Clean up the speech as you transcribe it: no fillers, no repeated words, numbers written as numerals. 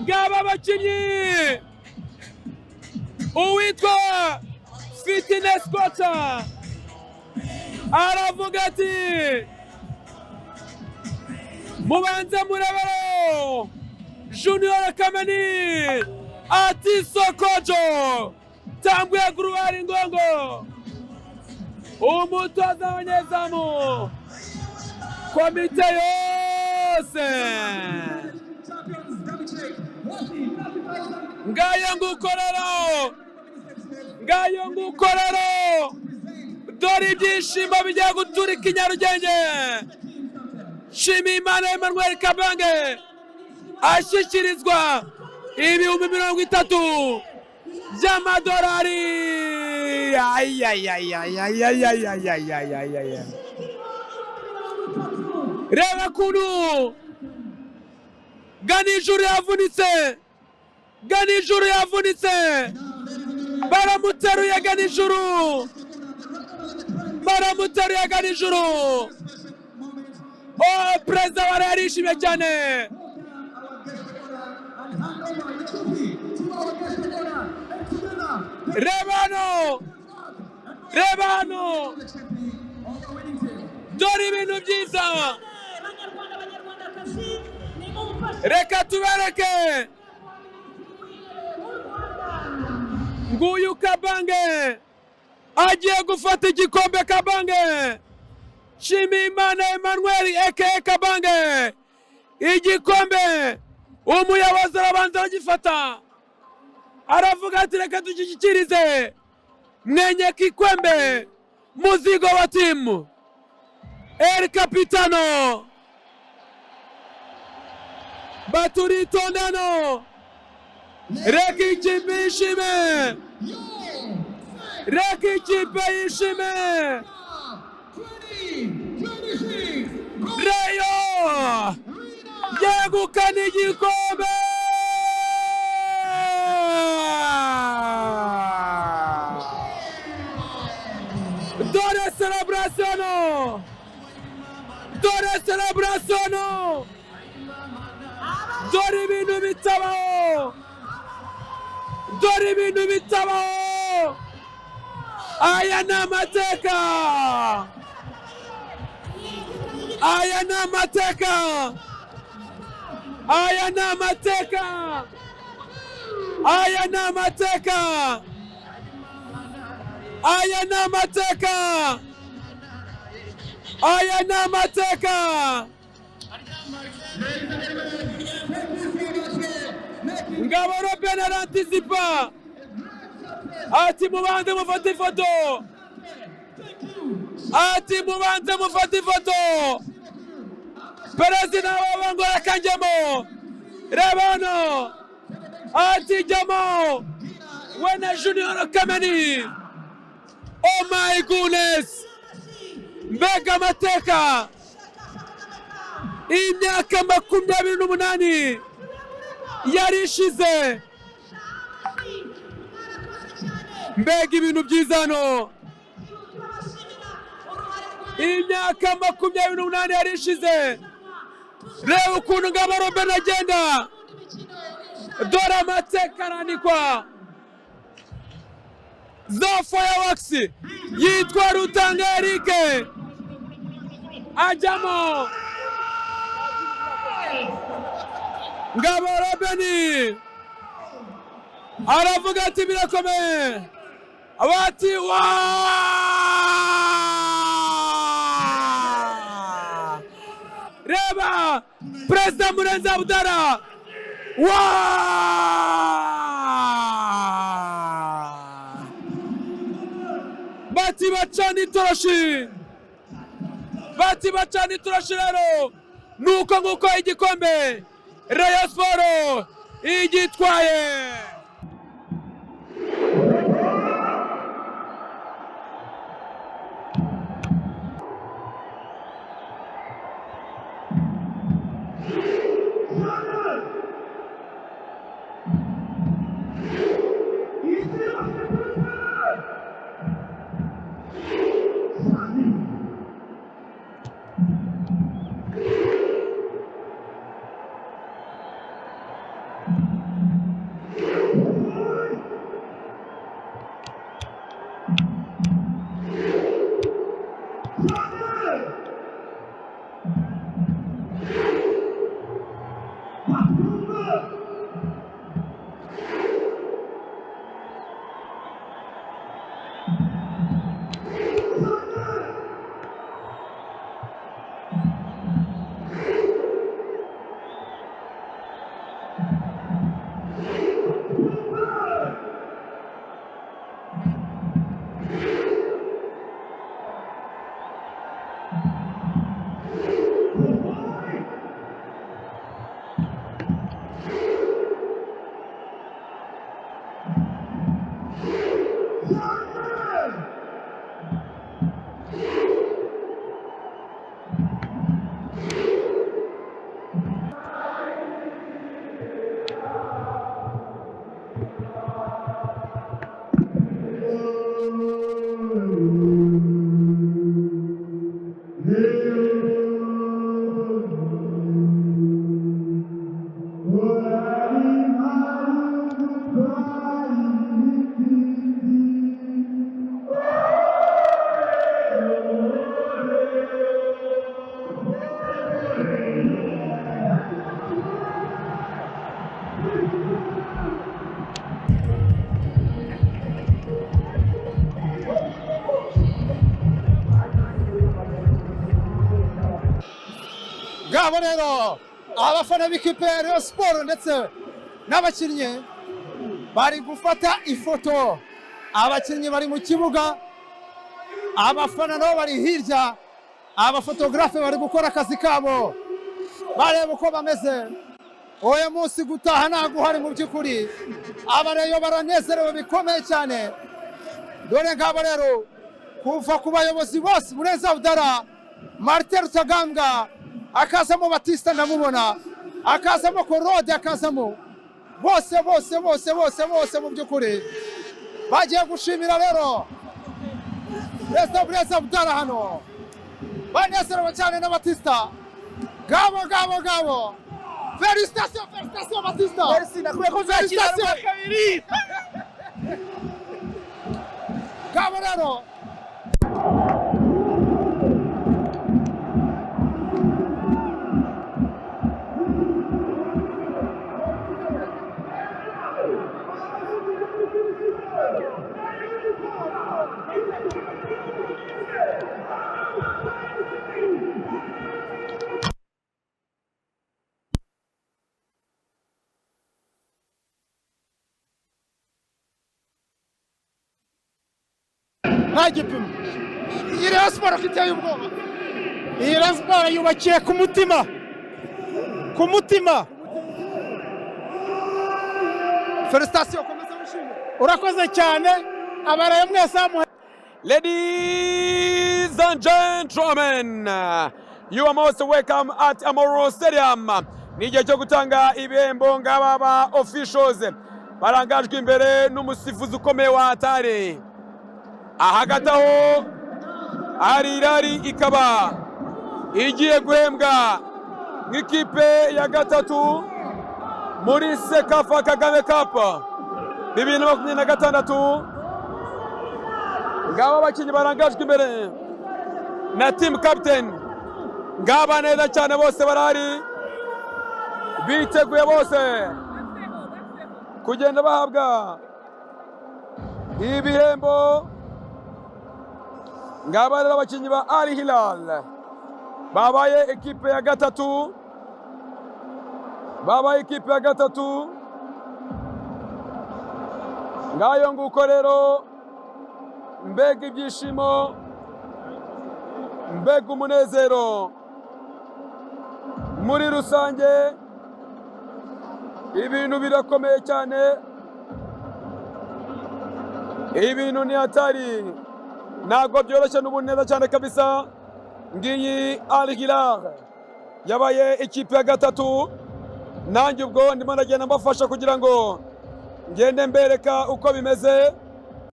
Ngaba abakinnyi, uwitwa fitness coach aravuga ati: "Mubanze murebero." Junior Kameni ati: "Sokojo Tambwe Guruwari Ngongo." Umutoza w'abanyezamu, komite yose, ngayo nguko rero, ngayo nguko rero. Dore ibyishimo bigiye guturika i Nyarugenge. Nshimiyimana Emmanuel Kabange ashyikirizwa 30,000 by'amadolari. Ayayayayayayayayayayaya! Reba kuntu Ganijuru yavunitse, Ganijuru yavunitse, baramuteruye. Ganijuru baramuteruye, Ganijuru. Oh, perezida wa yarishimye cyane. And hand over the trophy to our guest of honor. And together, Reba hano, reba hano. the champion of the winning team. Dore ibintu byiza. Banyarwanda, Banyarwandakazi, nimumfashe. Reka tubereke. U Rwanda. Nguyu Kabange agiye gufata igikombe. Kabange, Nshimiyimana Emmanuel aka Kabange, igikombe umuyobozi arabanza aragifata, aravuga ati: "Reka tugishyikirize mwenye kikwembe, muzigo wa timu, El Capitano." Baturitondano, reka ikipe yishime, reka ikipe yishime. 2026 Rayon yegukana igikombe. Dore celebration, dore celebration, dore ibintu bitabaho, dore ibintu bitabaho. Aya ni amateka, aya ni amateka, aya ni amateka, aya ni amateka, aya ni amateka, aya ni amateka. Ladies and gentlemen, thank you so much for making Ngabo Robben arantisipa ati: "Mubanze mufate ifoto." Thank you. Ati: "Mubanze mufate ifoto." Perezida w'abangora kanjemo, reba hano, ati: "Jyamo we na Junior Kameni." Oh my goodness! Mbega amateka! Imyaka 28 yari ishize. Mbega ibintu byiza hano! Imyaka 28 yari ishize. Reba ukuntu Ngabo Robben agenda. Dore amateka arandikwa. Za fireworks, yitwa Rutanga Eric ajyamo. Ngabo Robben aravuga ati: "Birakomeye." Bati: "Wa!" Reba Perezida Murenzi Abdara. Wa! Bati: "Bacana itoroshi." Bati: "Bacana itoroshi." Rero nuko nguko igikombe Rayon Sport igitwaye. Ngabo rero abafana b'ikipe ya Rayon Sports ndetse n'abakinnyi bari gufata ifoto. Abakinnyi bari mu kibuga, abafana nabo bari hirya, abafotogarafe bari gukora akazi kabo bareba uko bameze. Uyu munsi gutaha ntabwo uhari mu by'ukuri, abareyo baranezerewe bikomeye cyane. Dore ngabo rero kuva ku bayobozi bose, Murenzi Abdallah, Martin Rutagambwa, akazamo Batista ndamubona, akazamo Korode, akazamo bose bose bose bose bose. Mu by'ukuri bagiye gushimira rero Perezida Murenzi Abdallah hano, banezerewe cyane na Batista. Ngabo ngabo ngabo, félicitations, félicitations Batista. Merci, nakubwiye ko uzakina Félicitations. rwa kabiri. Ngabo rero. Nta gipimo. Iyi Rayon Sports ko iteye ubwoba. Iyi Rayon Sports yubakiye ku mutima, ku mutima. Félicitations, komeza wishime. Urakoze cyane, abaraye mwese amuhe. Ladies and gentlemen, you are most welcome at Amahoro Stadium. Ni igihe cyo gutanga ibihembo. Ngaba ba officials barangajwe imbere n'umusifuzi ukomeye wa Atari. Hagati aho Al Hilal ikaba igiye guhembwa nk'ikipe ya gatatu muri CECAFA Kagame Cup 2026. Ngaba abakinnyi barangajwe imbere na team captain, ngaba neza cyane, bose barahari, biteguye bose kugenda bahabwa ibihembo. Ngaba rero abakinnyi ba Al Hilal babaye ekipe ya gatatu, babaye ekipe ya gatatu. Ngayo nguko rero, mbega ibyishimo, mbega umunezero muri rusange, ibintu birakomeye cyane, ibintu ni hatari, ntabwo byoroshye n'ubu neza cyane kabisa. Ngiyi Al Hilal yabaye ikipe ya gatatu. Nanjye ubwo ndimo ndagenda mbafasha kugira ngo ngende mbereka uko bimeze.